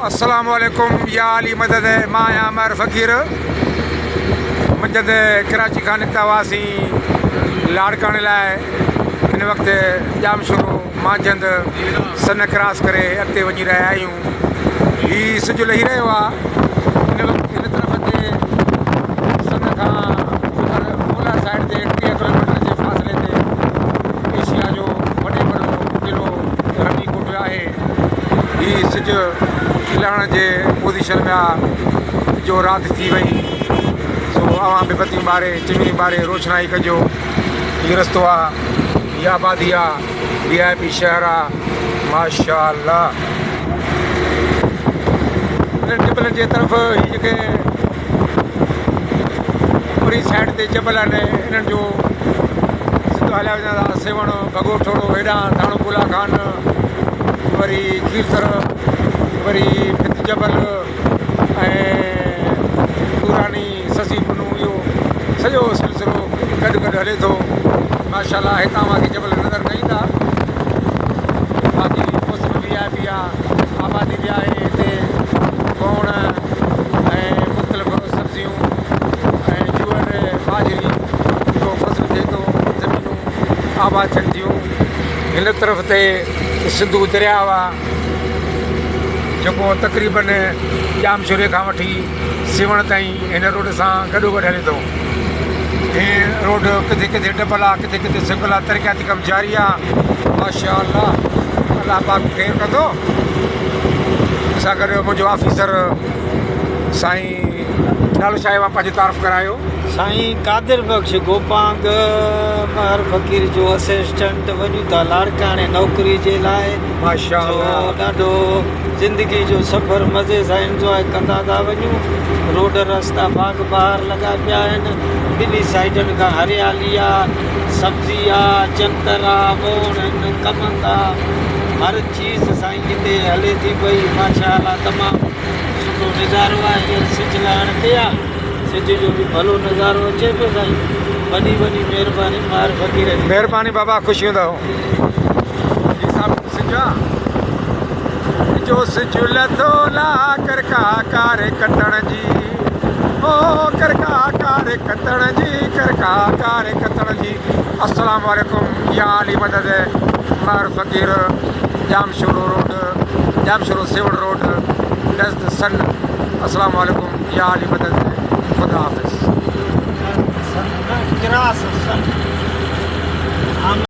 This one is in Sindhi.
السلام عليڪم يا علي مدد مان آهيان عمر فقير منجهند ڪراچي کان نڪتا هئاسين لاڙڪاڻي لاء هن وقت ڄامشورو مانجهند سن ڪراس ڪري اڳتي وڃي رهيا آهيون هي سج لهي رهيو آهي هن وقت هن طرف تي سن کان اولهه سائيڊ تي 30 ڪلوميٽر جي فاصلي تي ايشيا جو وڏي وڏو قلعو رني ڪوٽ آهي هي سج لهڻ جي پوزيشن ۾ آ جو رات ٿي وئي سو اوهان به بتيون ٻاري چمنيون ٻاري روشنائي ڪجو هي رستو آ هي آبادي آ وي آء پي شهر آ ماشاء الله انهن جبلن جي طرف هي جيڪي پرين سائيڊ تي جبل آهن انهن جو سڌو هليا وڃان ٿا سيوهڻ بگو ٺوڙهو هيڏانهن ٿاڻو بولا خان وري کيرٿر وري ڀت جبل ۽ نوراني سسي پنو اهو سڄو سلسلو گڏ گڏ هلي ٿو ماشاء الله هتان اوهان کي جبل نظر نه ايندا باقي موسم وي آء پي آ آبادي به آهي هتي ڳوڻ ۽ مختلف سبزيون ۽ جوئر ٻاجهري جو فصل ٿئي ٿو زمينون آباد ٿين ٿيون هن طرف تي سنڌو درياء آ جيڪو تقريبن ڄامشوري کان وٺي سيوهڻ تائين هن روڊ سان گڏو گڏ هلي ٿو. هي روڊ ڪٿي ڪٿي ڊبل آ ڪٿي ڪٿي سنگل آ ترقياتي ڪم جاري آ ماشاء الله الله پاڪ خير ڪندو اسان گڏ منهنجو آفيسر سائين نالو ڇا آهي اوهان پنهنجو تعارف ڪرايو. سائين قادر بخش گوپانگ مهر فقير جو اسسٽنٽ وڃون ٿا لاڙڪاڻي نوڪري جي لاء ماشاء الله ڏاڍو زندگي جو سفر مزي سان انجواء ڪندا ٿا وڃون روڊ رستا باغ بهار لڳا پيا آهن ٻنهي سائيڊن کان هريالي آ سبزي آ چنتر آ ووڻ آهن ڪمند آ هر چيز سائين هتي هلي ٿي پئي ماشاء الله تمام سٺو نظارو آ هينئر سج لهڻ تي آ سج جو به ڀلو نظارو اچي پيو سائين وڏي وڏي مهرباني ماهر فقير جي. مهرباني بابا خوش هوندؤ. هي سامهون سج آ جو سج لٿو لا ڪرڪا ڪاري ڪتڻ جي او ڪرڪا ڪاري ڪتڻ جي ڪرڪا ڪاري ڪتڻ جي السلام عليڪم يا علي مدد مهر فقير ڄامشورو روڊ ڄامشورو سيوهڻ روڊ نزد سن السلام عليڪم يا علي مدد خدا حافظ. ڪراس سن.